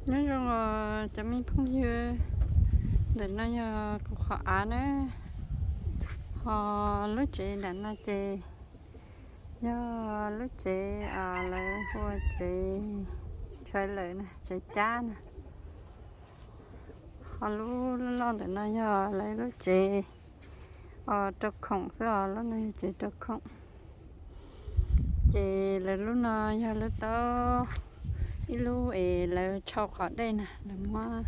Nyob zoo os cov me phooj ywg, ntawm no yog kuv qhov av na, ho lub tsev nram no ces yog lub tsev lawv hu ua tsev tshawv lawm na, tsev cab na. Ho lub loj loj ntawm no yog lawv lub tsev rau khoom xwb os, lub no yog tsev rau khoom. Ces lawv lub no yog lub taub, ib lub es lawv tshau qhov dej na, lawv muab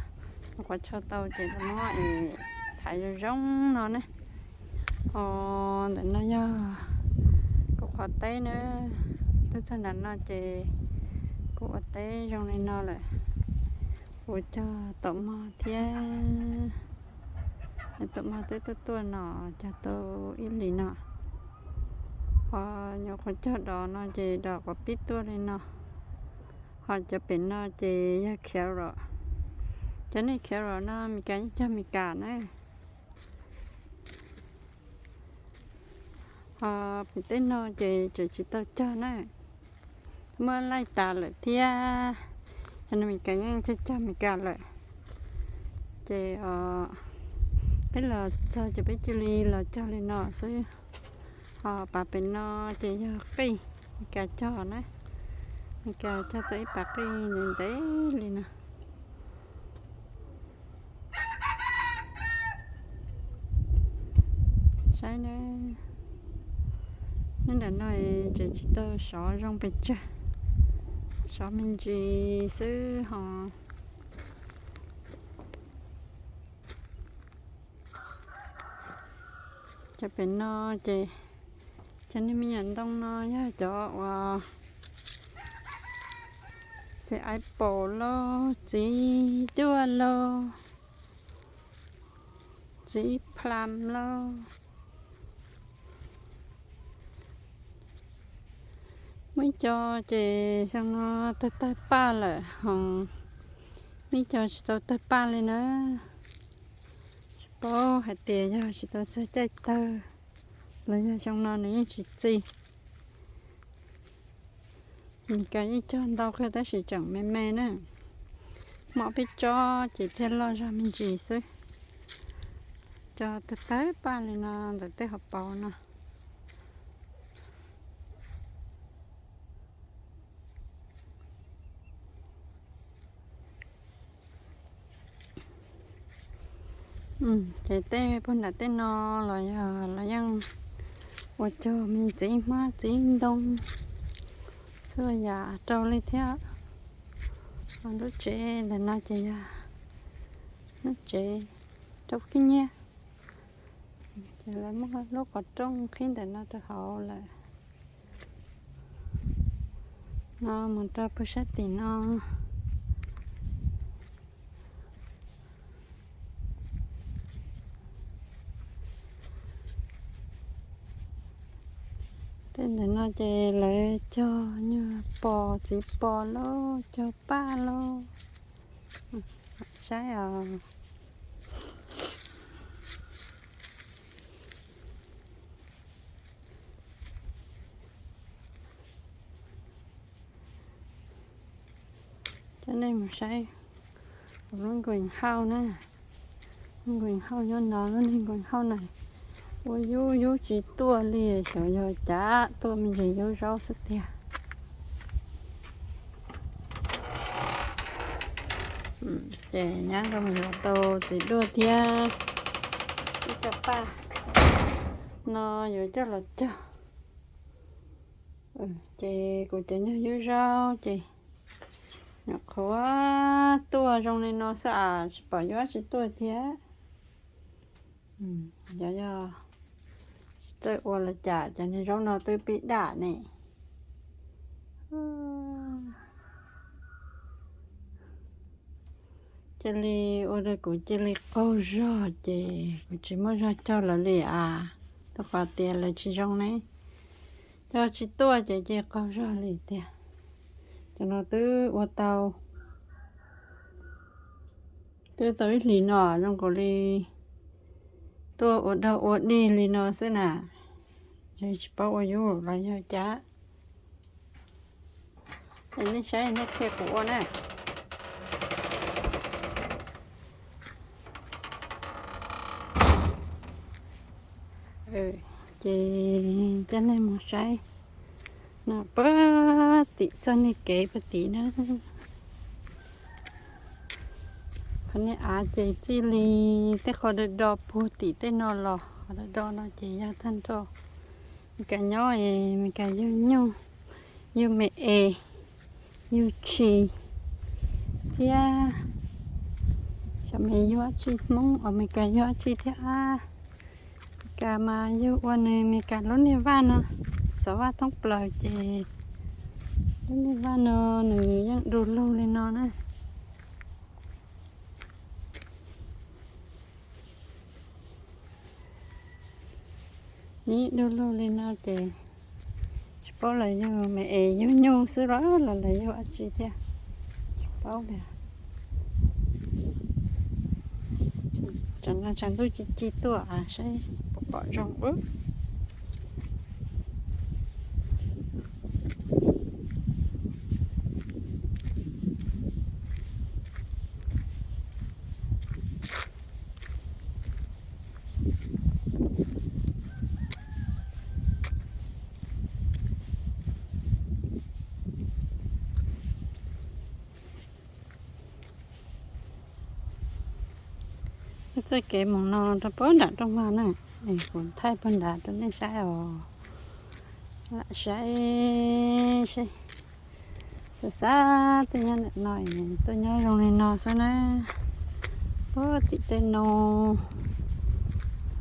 qhov tshau tau ces lawv muab es thaiv zoo zoo no ne. Ho ntawm no yog kuv qhov teb na, tuaj txog nram no ces kuv ua teb zoo li no lawm. Kuv cog taum mog thiab, taum mog twb tuaj tuaj no, cog tau ib lis no. Ho nyuam qhuav cog dos no ces dos quav pib tuaj li no. Ho cov pem no ces yog carrot. Cov niag carrot no Meskas yeej cog Meskas na. Ho pem tej no ces tseem tsis tau cog na, muab laij tas lawm thiab. Cov no Meskas yeej cog cog Meskas lawm. Ces peb los txog ces peb cia li los cog li no xwb. Ho pas pem no ces yog qij, Meskas cog na. Meskas cog tau ib pas qij ntev ntev li no. Saib na, nyob ntawm no tseem tsis tau sov zoo pes tsawg, sov me ntsis xwb ho. Cov pem no ces cov niag me nyuam ntoo no yog cov uas txiv apple lauj, txiv cuaj lauj, txiv plum lauj. Muaj ib co ces xyoo no tawg tawg paj lawm ho, muaj ib co tsis tau tawg paj li na. Tsis paub hais tias yog tsis tau txog caij tawg los yog xyoo no nws yeej tsis txi. Meskas yeej cog ntau kawg tab sis tseem me me na. Mob peb tsob ces thiaj loj zog me ntsis xwb. Cog tawg tawg paj li no ntawm tej hauv paus no. Ces tej puag nram tej no los yog los yeej ua cog me txiv hmab txiv ntoo txhua yam rau li thiab. Lub tsev ntawm no ces yog lub tsev rau khib nyiab. Ces lawv muab lub qhov rooj qhib ntawm no rau hauv lawm. No mus rau puag sab tim no. Tej ntawm no ces lawv cog nyuag pos, txiv pos lauj, cog paj lauj. Saib os. Coj nej mus saib kuv lub nkues hauj na. Nkues hauj nyob no, lub niag nkues hauj na, ua yub yub tsis tuaj li, xyov yog cas tuaj me ntsis yub zaub xwb tiag. Ces nyab nkauj mus yuav tau txiv duaj thiab ib co paj no yuav coj los cog. Ces kuv cov nyuag yub zaub ces nyuam qhuav tuaj zoo li no xwb as, tsis pom yuav tsis tuaj thiab. Yog tsis txawj ua los cas, cov niag zaub no twb pib dam ne. Cia li ua rau kuv cia li qaug zog ces kuv tsis muaj zog cog lawv li as, rau qhov tias lawv tsis zoo ne. Cog tsis tuaj ces cia qaug zog li tiag. Cov no twb ua tau, twb tau ib hlis no zoo nkaus li tuaj ua dog ua dig li no xwb na. Tsis paub ua yub los yog cas. Es nej saib nej qhia kuv ua na. Ces coj nej mus saib no puag tim txoj niag kev puag tim na. Qhov niag av ces txij li tej qhov do do puag tim tej no los, qhov do do no ces yog tag nrho Meskas nyob es Meskas yug nyuj, yug me es, yug tshis thiab. Xyov me yug dab tsi, Hmoob Amelikas yug dab tsi thiab. Meskas mas yug ua nws Meskas lub niag vaj no, xov vaj thoob plaws ces lub niag vaj no nws yeej du lug li no na. Nws du lug li no ces tsis paub lawv yug me es yug nyuj xwb los los lawv yug dab tsi thiab, tsis paub li. Tsam no tshav ntuj ci ci tuaj saib puas pom zoo ub. Txoj kev mus no rau puag nram rooj vag na, es kuv thaij puag nrad rau nej saib os. Lam saib seb, xav xav tuaj nyob ntawm no, tuaj nyob zoo li no xwb na. Puag tim tej no,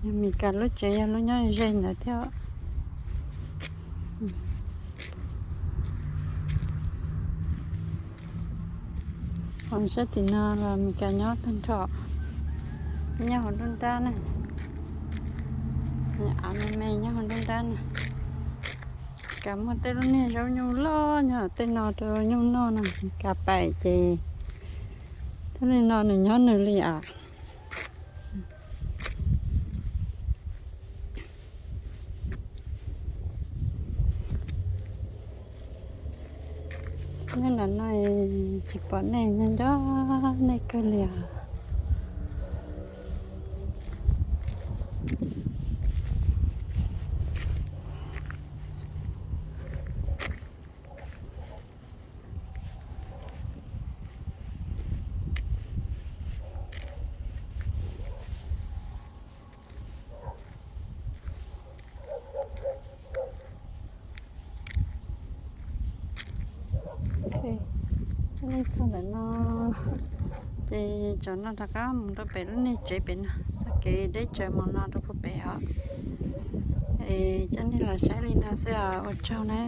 yog Meskas lub tsev yog lub nyob ze ntawd thiab. Ho sab tim no los Meskas nyob tag nrho, nyob hauv nruab nrab na, av me me nyob hauv nruab nrab na. Meskas muaj tej lub niag zaub nyuj loj nyob tej no rau nyuj noj no, Meskas pais ces thiaj li no nws nyob nws li as. Nyob nram no tsis pom nej, nyob nco nej kawg li os. Txog ntawm no ces tsam no rov qab mus rau pem lub niag tsev pem no, txoj kev deb tsawv mus no rau puag pem os. Es coj nej los saib li no xwb os, ua tsaug na.